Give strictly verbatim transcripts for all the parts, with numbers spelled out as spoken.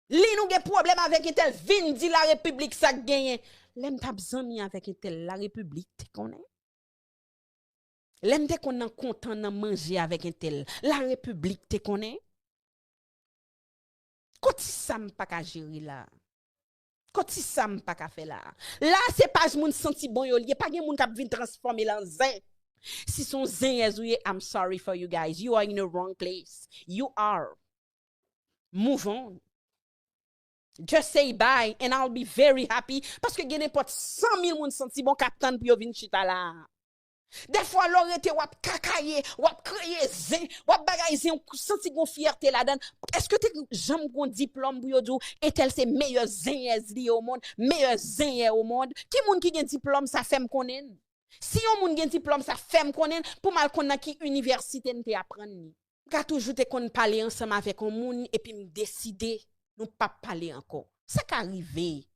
Lin, ou gen pwoblèm avèk entèl, vin di larepiblik sa k genyen. Lè m t ap zanmi avèk entèl, larepiblik te konnen. Lè m te konn nan kontan nan manje avèk entèl, larepiblik te konnen. Kòti sa m pa ka jere la. Kòti sa m pa ka fè la. La se paj moun santi bon yo l ye. Pa gen moun k ap vin transfòme l an zen. Si se yon zenyèz ou ye, I'm sorry for you guys. You are in the wrong place. You are. Move on. Just say bye and I'll be very happy. Paske gen nenpòt san mil moun santi bon k ap tann pou yo vin chita la. Dèfwa lè w rete w ap kakaye, w ap kreye zen, w ap bagay zen, ou santi gon fyète ladan l. Èske te janm gon diplòm pou yo di w entèl se meyè zenyèz li ye o mond, meyè zenyè o mond? Ki moun ki gen diplòm sa fè m konnen l? Si yon moun gen diplòm sa fè m konnen l, pou m al konn nan ki inivèsite m te aprann li. M ka toujou te konn pale ansanm avèk yon moun epi m deside nou p ap pale ankò. Sa ka rive.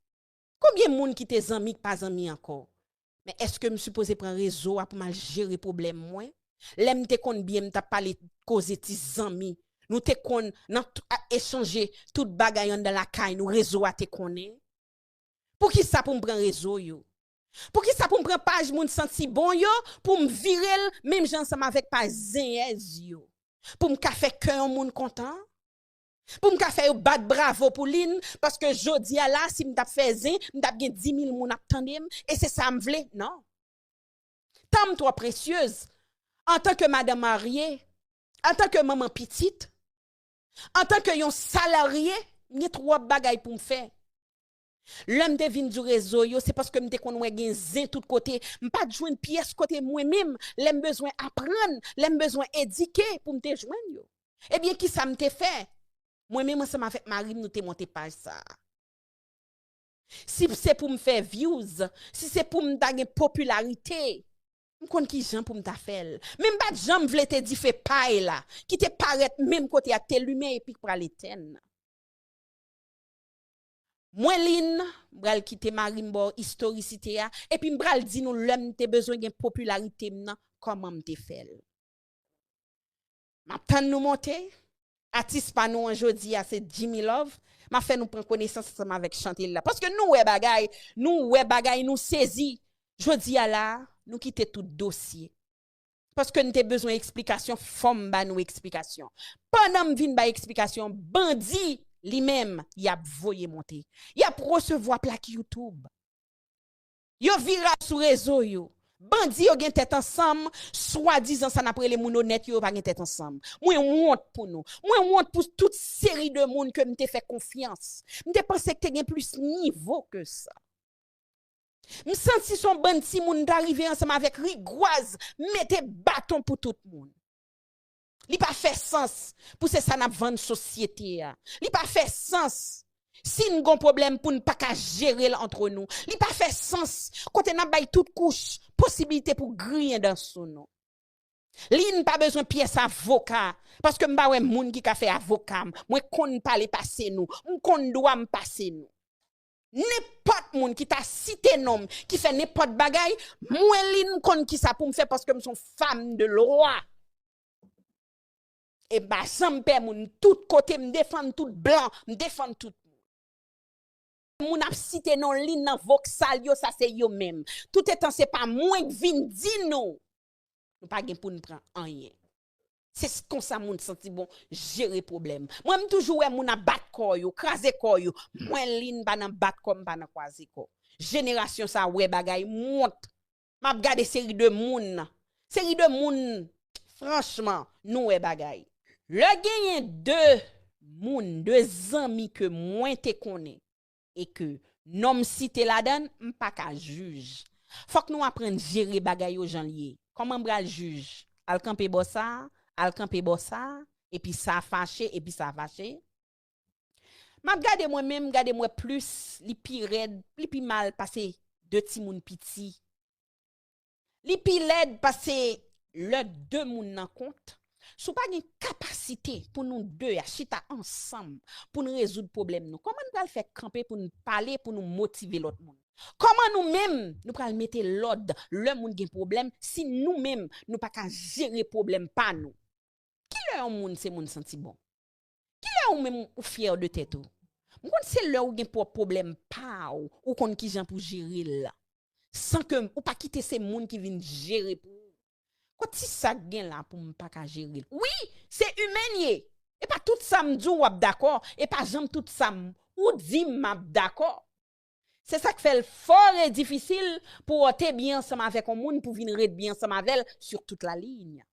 Konbyen moun ki te zanmi k pa zanmi ankò? Men èske m sipoze pran rezo a pou m al jere pwoblèm mwen? Lè m te konn byen, m t ap pale koze ti zanmi. Nou te konn nan t- a- echanje tout bagay anndan lakay nou, rezo a te konnen. Poukisa pou m pran rezo yo? Poukisa pou m pran paj moun santi bon yo, pou m vire l menm jan ansanm avèk paj zenyèz yo? Pou m ka fè kè yon moun kontan? Pou m ka fè yo bat bravo pou Lin, paske jodi a la, si m t ap fè zen, m t ap gen di mil moun ap tande m, e se sa m vle? Non. Tan m twò presyez. Antanke madanm marye, antanke manman pitit, antanke yon salarye, m gen twòp bagay pou m fè. Lè m te vin di w rezo yo, se paske m te konn wè gen zen tout kote. M pa t jwenn pyès kote mwen menm, lè m bezwen aprann, lè m bezwen edike pou m te jwenn yo. Ebyen, kisa m te fè? Mwen menm ansanm avèk mari m, nou te monte paj sa a. Si se pou m fè views, si se pou m ta gen popilarite, m konn kijan pou m ta fè l. Men m pa t janm vle te dife pay la, ki te parèt menm kote a, k te limen epi k pral etèn. Mwen, Lin, m pral kite mari m bò istorisite a, epi m pral di nou lè m te bezwen gen popilarite m nan, kòman m te fè l. M ap tann nou monte. Atis pa nou an jodi a se Jimmy Love. M ap fè nou pran konesans ansanm avèk chante l la. Paske nou wè bagay, nou wè bagay, nou sezi. Jodi a la, nou kite tout dosye. Paske n te bezwen eksplikasyon, fò m ba nou eksplikasyon. Pandan m vin bay eksplikasyon, bandi li menm, y ap voye monte. Y ap resevwa plak YouTube. Yo viral sou rezo yo. Bandi yo gen tèt ansanm, swadizan sa n ap rele moun onèt yo, yo pa gen tèt ansanm. Mwen wont pou nou. Mwen wont pou tout seri de moun ke m te fè konfyans. M te panse k te gen plis nivo ke sa. M santi se yon bann timoun ta rive ansanm avèk rigwaz, mete baton pou tout moun. Li pa fè sans pou se sa n ap vann sosyete a. Li pa fè sans si n gon pwoblèm pou n pa ka jere l antre nou. Li pa fè sans kote n ap bay tout kouch posiblite pou griyen dan sou nou. Lin pa bezwen pyès avoka, paske m pa wè moun ki ka fè avoka m. Mwen konn pale pase nou. M konn dwa m pase nou. Nenpòt moun ki ta site non m, ki fè nenpòt bagay, mwen, Lin, m konn kisa pou m fè paske m se yon fanm de lwa. E m pa janm pè moun, tout kote m defann tout blan, m defann tout moun. Moun ap site non Lin nan voksal yo, sa se yo menm. Toutetan se pa mwen k vin di nou, nou pa gen pou n pran anyen. Se s- konsa moun santi bon jere pwoblèm. Mwen, m toujou wè moun ap bat kò yo, kraze kò yo. Mwen, Lin, m pa nan bat kò, m pa nan kwaze kò. Jenerasyon sa wè bagay, m wont. M ap gade seri de moun. Seri de moun, franchman, nou wè bagay. Lè genyen de moun, de zanmi ke mwen te konnen, e ke non m site ladan l, m pa ka jij. Fòk nou aprann jere bagay yo jan l ye. Kòman m pral jij? Al kanpe bò sa, al kanpe bò sa, epi sa fache, epi sa fache. M ap gade mwen menm, gade m wè plis, li pi rèd, li pi mal pase de timoun piti. Li pi lèd pase lè de moun nan kont. Si w pa gen kapasite pou nou de a chita ansanm pou n rezoud pwoblèm nou, kòman n pral fè kanpe pou n pale, pou nou motive lòt moun? Kòman nou menm nou pral mete lòd lè moun gen pwoblèm si nou menm nou pa ka jere pwoblèm pa nou? Kilè yon moun se moun santi bon? Kilè ou menm ou fyè de tèt ou? M konn se lè ou gen pwòp pwoblèm pa w, ou konn kijan pou jere l. San ke ou pa kite se moun ki vin jere pou ou. Kot ti sa k gen la pou m pa ka jere l? Wi, se imen l ye. E pa tout sa m di w w ap dakò, e pa janm tout sa m ou di m m ap dakò. Se sa k fè l fò re difisil pou w te byen ansanm avèk yon moun pou vin ret byen ansanm avè l sur toute la ligne.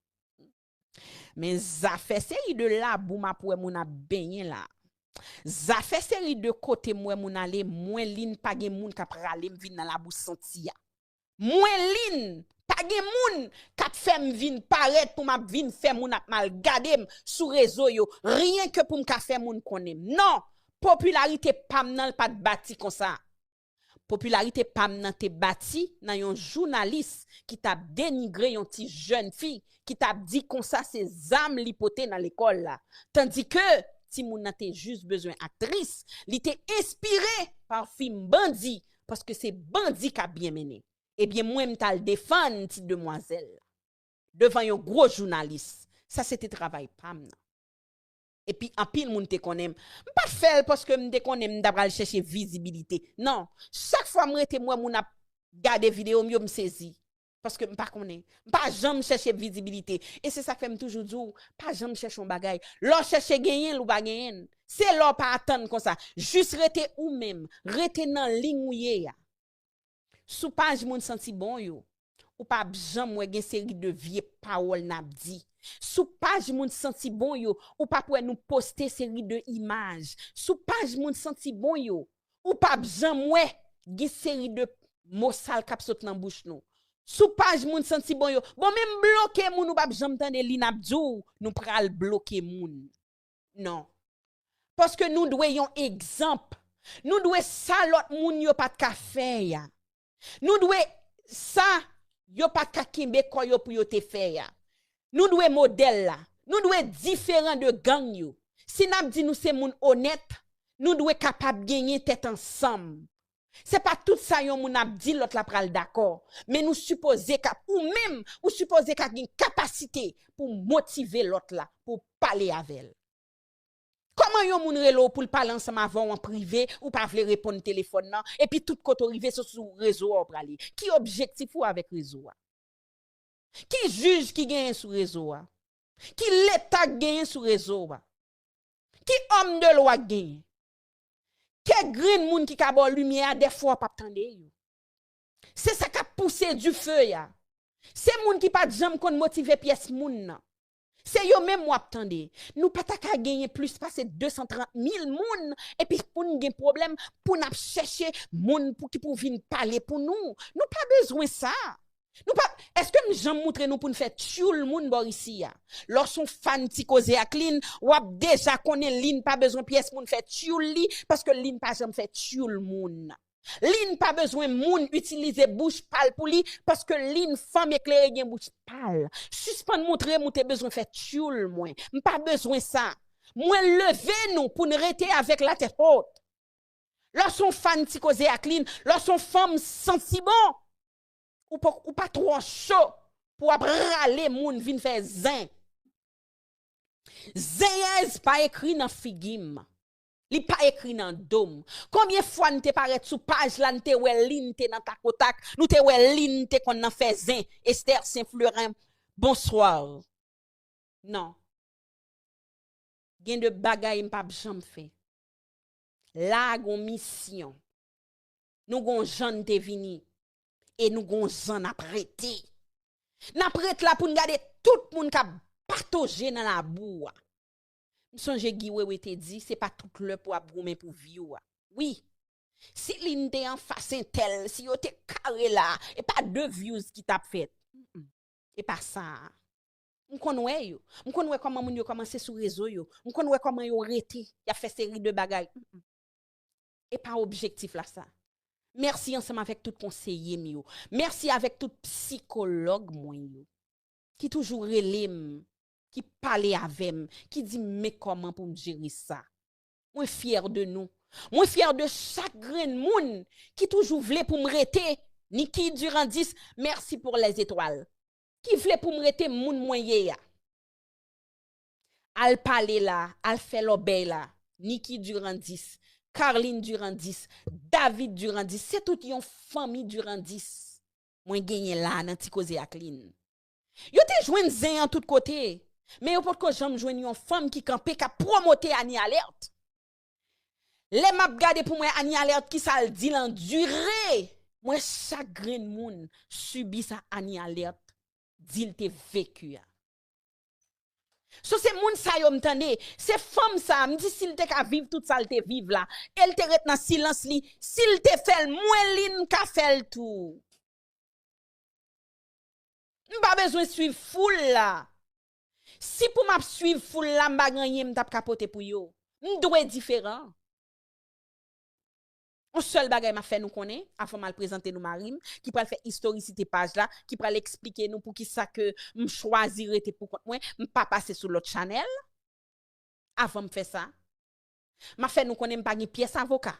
Men zafè seri de labou m ap wè moun ap benyen la. Zafè seri de kote m wè moun ale, mwen Lynn pa gen moun k ap rale m vin nan labou santi a. Mwen Lynn pa gen moun k ap fè m vin parèt pou m ap vin fè moun ap mal gade m sou rezo yo, ryen ke pou m ka fè moun konnen m. Non, popilarite pa m nan l pa t bati konsa. Popilarite pa m nan te bati nan yon jounalis ki t ap denigre yon ti jèn fi, ki t ap di konsa se zam li pote nan lekòl la. Tandike timoun nan te jis bezwen aktris, li te enspire pa fim bandi, paske se bandi k ap byen mennen. Ebyen, mwen, m t al defann ti demwazèl la devan yon gwo jounalis. Sa se te travay pa m nan. Epi anpil moun te konnen m. M pa t fè l paske m te konnen m ta pral chèche vizibilite. Non, chak fwa m rete m wè moun ap gade videyo m yo, m sezi. Paske m pa konnen. M pa janm chèche vizibilite. E se sa k fè m toujou di w, pa janm chèche yon bagay. Lè w chèche genyen l, ou pa genyen l. Se lè w pa atann konsa. Jis rete ou menm. Rete nan liy ou ye a. Sou paj moun santi bon yo, ou p ap janm wè gen seri de vye pawòl n ap di. Sou paj moun santi bon yo, ou p ap wè nou poste seri de imaj. Sou paj moun santi bon yo, ou p ap janm wè gen seri de mo sal k ap sot nan bouch nou. Sou paj moun santi bon yo, bon, menm bloke moun ou p ap janm tande li n ap di w nou pral bloke moun. Non. Paske nou dwe yon egzanp. Nou dwe sa lòt moun yo pa t ka fè a. Nou dwe sa yo pa t ka kenbe kò yo pou yo te fè a. Nou dwe modèl la. Nou dwe diferan de gang yo. Si n ap di nou se moun onèt, nou dwe kapab genyen tèt ansanm. Se pa tout sa yon moun ap di lòt la pral dakò, men nou sipoze ka, ou menm, ou sipoze ka gen kapasite pou motive lòt la, pou pale avè l. Kòman yon moun rele w pou l pale ansanm avè w an prive, ou pa vle reponn telefòn nan, epi tout kote w rive se sou rezo a w prale? Ki objektif ou avèk rezo a? Ki jij ki genyen sou rezo a? Ki leta k genyen sou rezo a? Ki òm de lwa k genyen? Kèk grenn moun ki ka ba w limyè a, dèfwa w p ap tande yo. Se sa k ap pouse dife a. Se moun ki pa t janm konn motive pyès moun nan. Se yo menm w ap tande. Nou pa ta ka genyen plis pase de san trant mil moun, epi pou n gen pwoblèm, pou n ap chèche moun pou ki pou vin pale pou nou. Nou pa bezwen sa. Nou pa, èske m janm moutre nou pou n fè tyoul moun bò isi a? Lè w se yon fan Ti Koze ak Lynn, w ap deja konnen Lynn pa bezwen pyès moun fè tyoul li, paske Lynn pa janm fè tyoul moun. Lynn pa bezwen moun itilize bouch pa l pou li, paske Lynn fanm eklere gen bouch pa l. Sispann moutre m ou te bezwen fè tyoul mwen. M pa bezwen sa. Mwen leve nou pou n rete avèk latèt wot. Lè w se yon fan Ti Koze ak Lynn, lè w se yon fanm santi bon, ou pa, ou pa twò cho pou w ap rale moun vin fè zen. Zenyèz pa ekri nan figi m. Li pa ekri nan do m. Konbyen fwa n te parèt sou paj la, n te wè Lynn te nan takotak, nou te wè Lynn te konn nan fè zen. Esther Saint Fleurin, bonsoir. Non. Gen de bagay m p ap janm fè. La a gon misyon. Nou gon jan n te vini. E nou gon jan n ap rete. N ap ret la pou n gade tout moun k ap patoje nan labou a. M sonje Guy Wewe te di, se pa tout lè pou w ap goumen pou vi w a. Wi. Si Lynn te anfas entèl, si yo te kare la, e pa de views ki t ap fèt. Mm-mm. E pa sa a. M konn wè yo. M konn wè kòman moun yo kòmanse sou rezo yo. M konn wè kòman yo rete. Y ap fè seri de bagay. Mm-mm. E pa objektif la sa. Mèsi ansanm avèk tout konseye m yo. Mèsi avèk tout psikològ mwen yo. Ki toujou rele m, ki pale avè m, ki di m men kòman pou m jere sa. Mwen fyè de nou. Mwen fyè de chak grenn moun ki toujou vle pou m rete Niki Durandis, merci pour les étoiles. Ki vle pou m rete moun mwen ye a. Al pale la, al fè lòbèy la. Niki Durandis, Carline Durandis, David Durandis, se tout yon fanmi Durandis mwen genyen la nan Ti Koze ak Lin. Yo te jwenn zen an tout kote, men yo potko janm jwenn yon fanm ki kanpe k ap pwomote Annie Alerte. Lè m ap gade pou m wè Annie Alerte ki sa l di l andire, m wè chak grenn moun sibi sa Annie Alerte di l te veki a. So se moun sa yo m tande, se fanm sa a, m di si l te ka viv tout sa l te viv la, e l te ret nan silans li, si l te fè l mwen Lin m ka fè l tou. M pa bezwen swiv foul la. Si pou m ap swiv foul la, m pa gen anyen m t ap ka pote pou yo. M dwe diferan. Yon sèl bagay m ap fè nou konnen, avan m al prezante nou mari m, ki pral fè istorisite paj la, ki pral eksplike nou poukisa ke m chwazi rete pou kont mwen, m pa pase sou lòt chanèl. Avan m fè sa, m ap fè nou konnen m pa gen pyès avoka.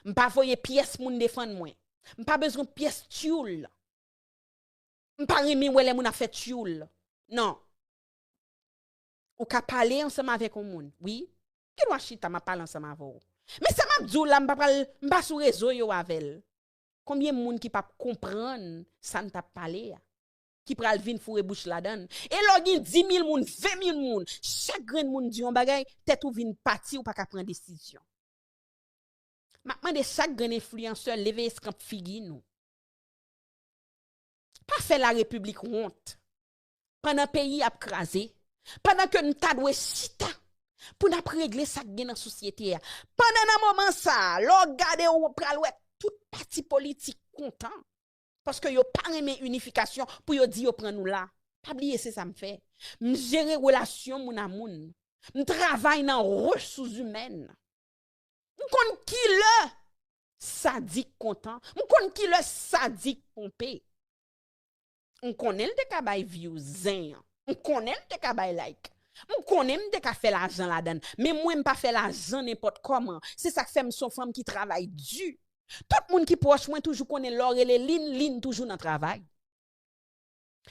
M pa voye pyès moun defann mwen. M pa bezwen pyès tyoul. M pa renmen wè lè moun ap fè tyoul. Non. Ou ka pale ansanm avèk yon moun, wi. Gen dwa chita, m ap pale ansanm avè w. Men sa m ap di w la, m pa pral, m pa sou rezo yo avè l. Konbyen moun ki p ap konprann sa n t ap pale a? Ki pral vin foure bouch ladan l? E lè w gen dis mil moun, ven mil moun, chak grenn moun di yon bagay, tèt ou vin pati, ou pa ka pran desizyon. M ap mande chak grenn enfliyansè leve eskanp figi nou. Pa fè larepiblik wont. Pandan peyi ap kraze, pandan ke n ta dwe chita pou n ap regle sa k gen nan sosyete a. Pandan nan moman sa a, lè w gade w pral wè tout pati politik kontan. Paske yo pa renmen inifikasyon pou yo di yo pran nou la. Pa bliye se sa m fè. M jere relasyon moun a moun. M travay nan resous imèn. M konn kilè sadik kontan. M konn kilè sadik ponpe. M konnen l te ka bay view zen an. M konnen l te ka bay like. M konnen m te ka fè lajan ladan l. Men mwen m pa fè lajan nenpòt kòman. Se sa k fè m se yon fanm ki travay di. Tout moun ki pwòch mwen toujou konnen lè w rele Lin, Lin toujou nan travay.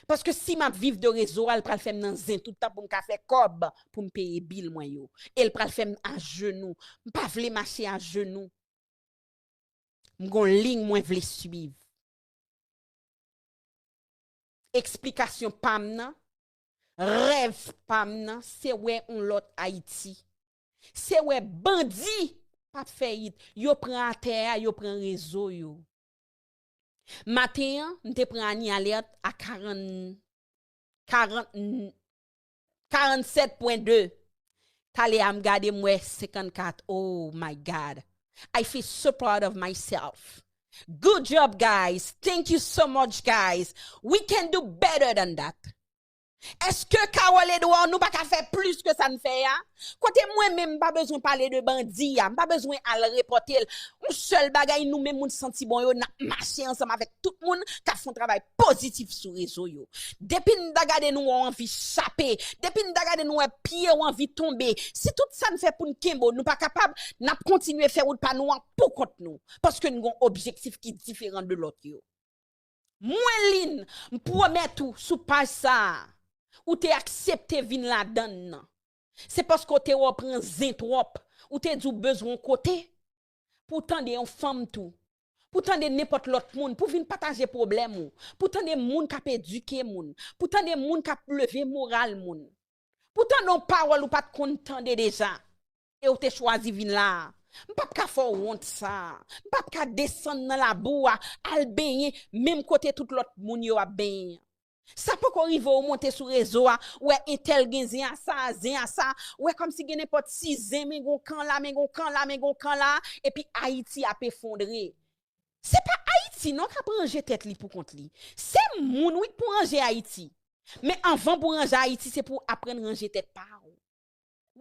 Paske si m ap viv de rezo a, l pral fè m nan zen tout tan pou m ka fè kòb pou m peye bil mwen yo. E l pral fè m ajenou. M pa vle mache ajenou. M gon liy mwen vle swiv. Eksplikasyon pa m nan, rèv pa m nan, se wè yon lòt Ayiti. Se wè bandi p ap fè it. Yo pran atè a, yo pran rezo yo. Maten an, m te pran Annie Alerte a karant, karant, karannsèt pwen de. Talè a m gade m wè senkannkat. Oh my God. I feel so proud of myself. Good job, guys. Thank you so much, guys. We can do better than that. Èske Carole Edouard nou pa ka fè plis ke sa n fè a? Kote mwen menm m pa bezwen pale de bandi a, m pa bezwen al repòte l. Yon sèl bagay, nou menm moun santi bon yo, n ap mache ansanm avèk tout moun k ap fè yon travay pozitif sou rezo yo. Depi n ta gade nou wè w anvi chape, depi n ta gade nou wè pye w anvi tonbe, si tout sa n fè pou n kenbe w, nou pa kapab, n ap kontinye fè wout pa nou an pou kont nou, paske n gon objektif ki diferan de lòt yo. Mwen Lin, m pwomèt ou sou paj sa a, ou te aksepte vin ladan l nan. Se paske w te wè w pran zen twòp, ou te di w bezwen yon kote pou w tande yon fanm tou, pou w tande nenpòt lòt moun, pou w vin pataje pwoblèm ou, pou w tande moun k ap edike moun, pou w tande moun k ap leve moral moun. Pou w tande yon pawòl ou pa t konn tande deja, e w te chwazi vin la a. M p ap ka fè w wont sa. M p ap ka desann nan labou a, al benyen menm kote tout lòt moun yo ap benyen an. Sa poko rive w monte sou rezo a, w wè entèl gen zen a sa, zen a sa, w wè kòmsi gen nenpòt sis zen, men gon kan la, men gon kan la, men gon kan la, epi Ayiti ap efondre. Se pa Ayiti non k ap ranje tèt li pou kont li. Se moun wi k pou ranje Ayiti. Men anvan pou ranje Ayiti, se pou w aprann ranje tèt pa w.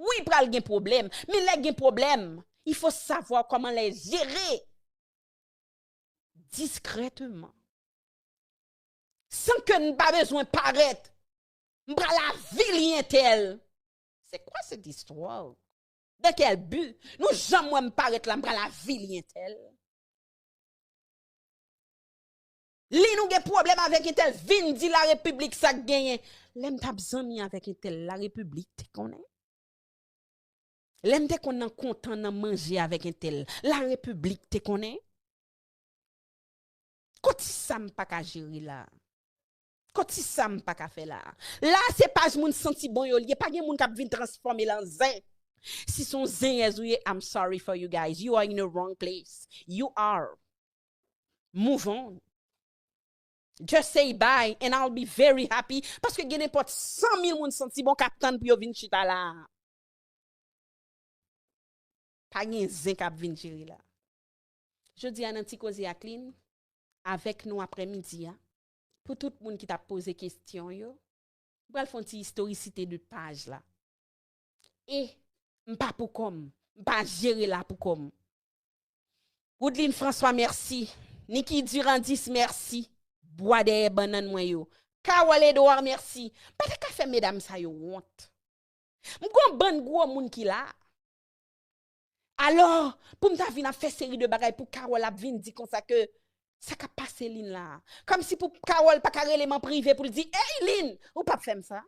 Wi, pral gen pwoblèm, men lè gen pwoblèm, il faut savoir comment les gérer discrètement. San ke n pa bezwen parèt. M pral avili entèl. C'est quoi cette histoire? Dans quel but? Nou janm wè m parèt la, m pral avili entèl. Li nou gen pwoblèm avèk entèl, vin di larepiblik sa k genyen. Lè m t ap zanmi avèk entèl, larepiblik te konnen. Lè m te konn nan kontan nan manje avèk entèl, la repiblik te konnen. Kot ti sa m pa ka jere la? Kot ti sa m pa ka fè la? La se paj moun santi bon yo l ye. Pa gen moun k ap vin transfòme l an zen. Si se yon zenyèz ou ye, I'm sorry for you guys. You are in the wrong place. You are. Move on. Just say bye and I'll be very happy. Paske gen nenpòt san mil moun santi bon k ap tann pou yo vin chita la. Pa gen zen k ap vin jere la. Jodi a nan Ti Koze ak Lynn, avèk nou aprèmidi a, pou tout moun ki t ap poze kesyon yo, m pral fè yon ti istorisite de paj la. E m pa pou kò m, m pa jere la pou kò m. Woodline François, mèsi. Niki Durandis, mèsi. Bwa dèyè bannann mwen yo. Carole Edouard, mèsi. M pa ta ka fè medam sa yo wont. M gon bann gwo moun ki la. Alò, pou m ta vin ap fè seri de bagay pou Carole ap vin di konsa ke sa k ap pase Lynn la. Kòmsi pou Carole pa ka rele m an prive pou l di, "Ey Lynn, ou p ap fè m sa."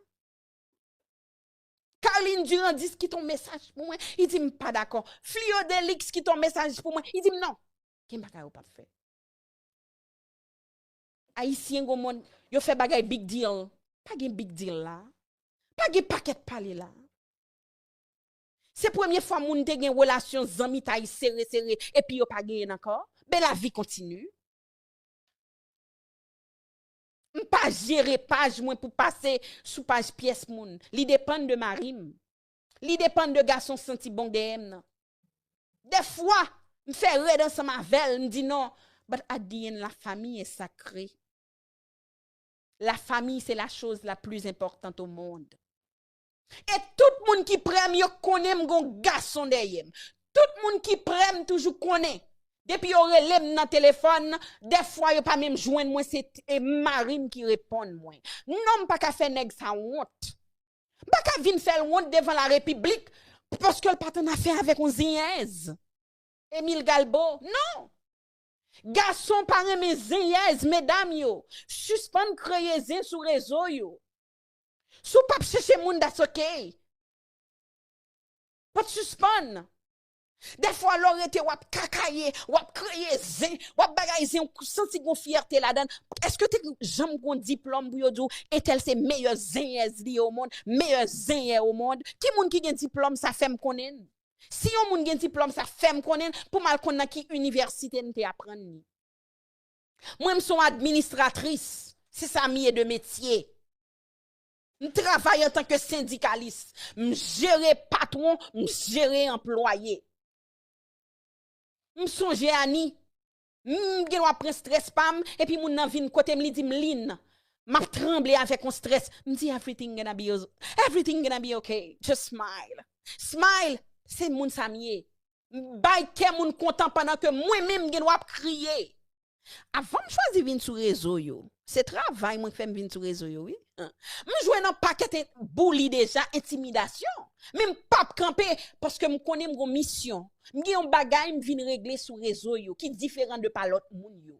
Carline Durandis kite yon mesaj pou mwen, li di m pa dakò. Flio Delix kite yon mesaj pou mwen, li di m non. Gen bagay ou p ap fè. Ayisyen gon mòd, yo fè bagay big deal. Pa gen big deal la. Pa gen pakèt pale la. Se premye fwa moun te gen relasyon zanmitay sere sere epi yo pa genyen ankò. Ben la vie continue. M pa jere paj mwen pou pase sou paj pyès moun. Li depann de mari m. Li depann de gason santi bon dèyè m nan. Dèfwa, m fè rèd ansanm avè l, m di non. But at the end, la famille est sacrée. La famille, c'est la chose la plus importante au monde. E tout moun ki prè m yo konnen m gon gason dèyè m. Tout moun ki prè m toujou konnen. Depi yo rele m nan telefòn, dèfwa yo pa menm jwenn mwen, se t- e mari m ki reponn mwen. Non, m pa ka fè nèg sa wont. M pa ka vin fè l wont devan la repiblik paske l pa t annafè avèk yon zenyèz. Emile Galbo, non. Gason pa renmen zenyèz, medam yo. Sispann kreye zen sou rezo yo. Si w p ap chèche moun, that's okay. But sispann. Dèfwa lè w rete w ap kakaye, w ap kreye zen, w ap bagay zen, ou santi gon fyète ladan l. Èske w te janm gon diplòm pou yo di w entèl se meyè zenyèz li ye o mond, meyè zenyè o mond? Ki moun ki gen diplòm sa fè m konnen l? Si yon moun gen diplòm sa fè m konnen l pou m al konn nan ki inivèsite m te aprann li. Mwen, m se yon administratris, se sa m ye de metye. M travay antanke sendikalis, m jere patwon, m jere anplwaye. M sonje Ani, m gen dwa pran strès pa m, epi moun nan vin kote m, li di m, Lynn, m ap tranble avèk yon strès. M di, everything gonna be, everything gonna be okay. Just smile. Smile, se moun sa m ye. M bay kè moun kontan pandan ke mwen menm m gen dwa ap kriye. Avan m chwazi vin sou rezo yo, se travay mwen k fè m vin sou rezo yo, wi. M jwenn yon pakèt en- bouli deja, entimidasyon. Men m p ap kanpe paske m konnen m gon misyon. M gen yon bagay m vin regle sou rezo yo ki diferan de pa lòt moun yo.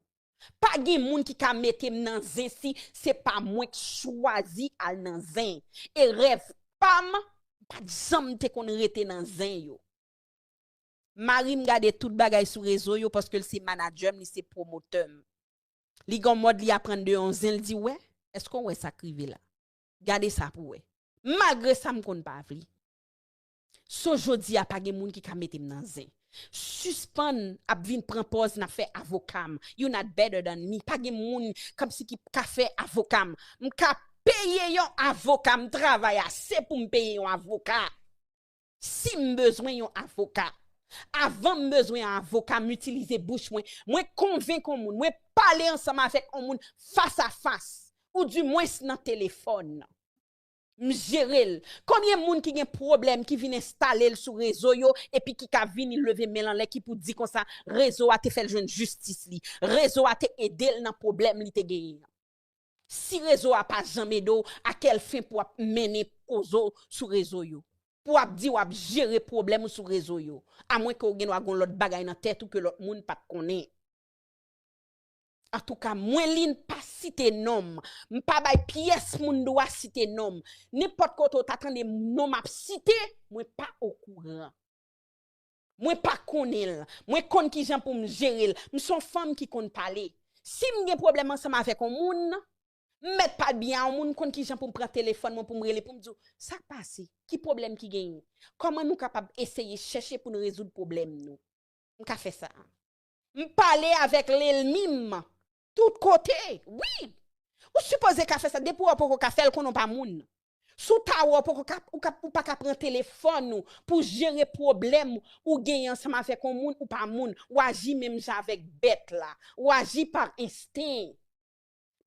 Pa gen moun ki ka mete m nan zen si se pa mwen k chwazi al nan zen. E rèv pa m, m pa t janm te konn rete nan zen yo. Mari m gade tout bagay sou rezo yo paske l se manadjè m, li se pwomotè m. Li gon mòd li aprann de yon zen, l di, "Wè, èske w wè sa k rive la? Gade sa pou w wè." Malgre sa, m konn pa vle. So jodi a, pa gen moun ki ka mete m nan zen. Sispann ap vin pran pòz n ap fè avoka m. You not better than me. Pa gen moun kòmsi ki ka fè avoka m. M ka peye yon avoka, m travay ase pou m peye yon avoka. Si m bezwen yon avoka, avan m bezwen yon avoka, m itilize bouch mwen. Mwen konvenk yon moun, mwen pale ansanm avèk yon moun fas a fas, ou dimwens nan telefòn. M jere l. Konbyen moun ki gen pwoblèm ki vin enstale l sou rezo yo epi ki ka vini leve men l anlè ki pou di konsa rezo a te fè l jwenn jistis li, rezo a te ede l nan pwoblèm li te genyen an? Si rezo a pa janm ede w, a kèl fen pou w ap mennen koze w sou rezo yo? Pou w ap di w ap jere pwoblèm ou sou rezo yo? Amwenke w gen dwa gen yon lòt bagay nan tèt ou ke lòt moun pa t konnen. Antouka, mwen Lynn pa site non m. M pa bay pyès moun dwa site non m. Nenpòt kote w ta tande non m ap site, mwen pa okouran. Mwen pa konnen l. Mwen konn kijan pou m jere l. M se yon fanm ki konn pale. Si m gen pwoblèm ansanm avèk yon moun, m mèt pa byen a yon moun, m konn kijan pou m pran telefòn mwen, pou m rele, pou m di w, sa k pase? Ki pwoblèm ki genyen? Kòman nou kapab eseye chèche pou n rezoud pwoblèm nou? M ka fè sa. M pale avèk lènmi m tout kote. Wi! Ou sipoze ka fè sa. Depi w poko ka fè l, konnen w pa moun. Si w ta wè w poko ka, ou ka, ou pa ka pran telefòn ou pou jere pwoblèm ou genyen ansanm avèk yon moun, ou pa moun. Ou aji menm jan avèk bèt la. Ou aji pa ensten.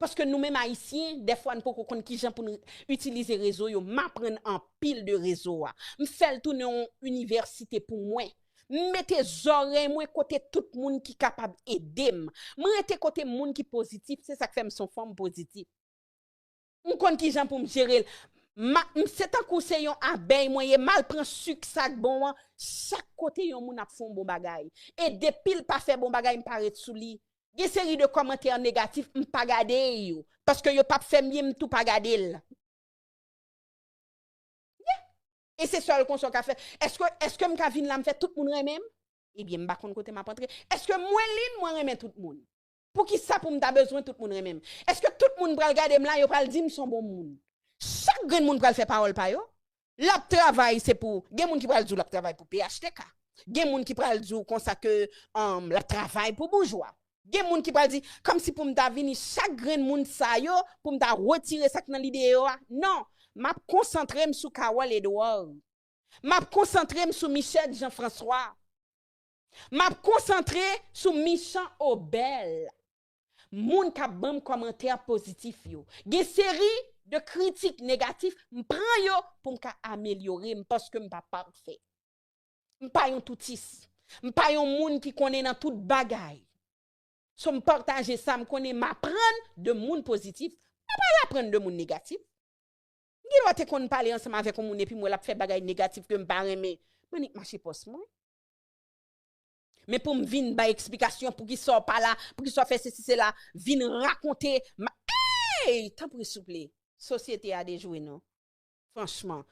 Paske nou menm Ayisyen, dèfwa n poko konn kijan pou n itilize rezo yo. M aprann anpil de rezo a. M fè l tounen yon inivèsite pou mwen. M mete zòrèy mwen kote tout moun ki kapab ede m. M rete kote moun ki pozitif, se sa k fè m se yon fanm pozitif. M konn kijan pou m jere l. Ma, m se tankou se yon abèy mwen ye, m al pran sik sa k bon an, chak kote yon moun ap fè yon bon bagay. E depi l pa fè bon bagay, m pa ret sou li. Gen seri de kòmantè negatif, m pa gade yo. Paske yo p ap fè m byen, m tou pa gade l. Yeah. E se sèl konsa w ka fè. Èske, èske m ka vin la, m fè tout moun renmen m? Ebyen, m pa konn kote m ap antre. Èske mwen lin, mwen renmen tout moun? Poukisa pou m ta bezwen tout moun renmen m? Èske tout moun pral gade m la, yo pral di m se yon bon moun? Chak grenn moun pral fè pawòl pa yo. L ap travay, se pou, gen moun ki pral di w l ap travay pou P H T K. Gen moun ki pral di w konsa ke, um, l ap travay pou boujwa. Gen moun ki pral di, kòmsi pou m ta vini chak grenn moun sa yo, pou m ta retire sa k nan lide yo a. Non, m ap konsantre m sou Carole Edouard. M ap konsantre m sou Michette Jean François. M ap konsantre sou Michan Obel. Moun k ap ban m kòmantè pozitif yo. Gen seri de kritik negatif, m pran yo pou m ka amelyore m paske m pa pafè. M pa yon toutis. M pa yon moun ki konnen nan tout bagay. So m pataje sa m konnen, m aprann de moun pozitif. M pa pral aprann de moun negatif. M gen dwa te konn pale ansanm avèk yon moun epi m wè l ap fè bagay negatif ke m pa renmen. M annik mache pòs mwen. Men pou m vin bay eksplikasyon poukisa w pa la, poukisa w fè sesi sela, vin rakonte, ma, ey, tanpri souple, sosyete a dejwe non. Franchman,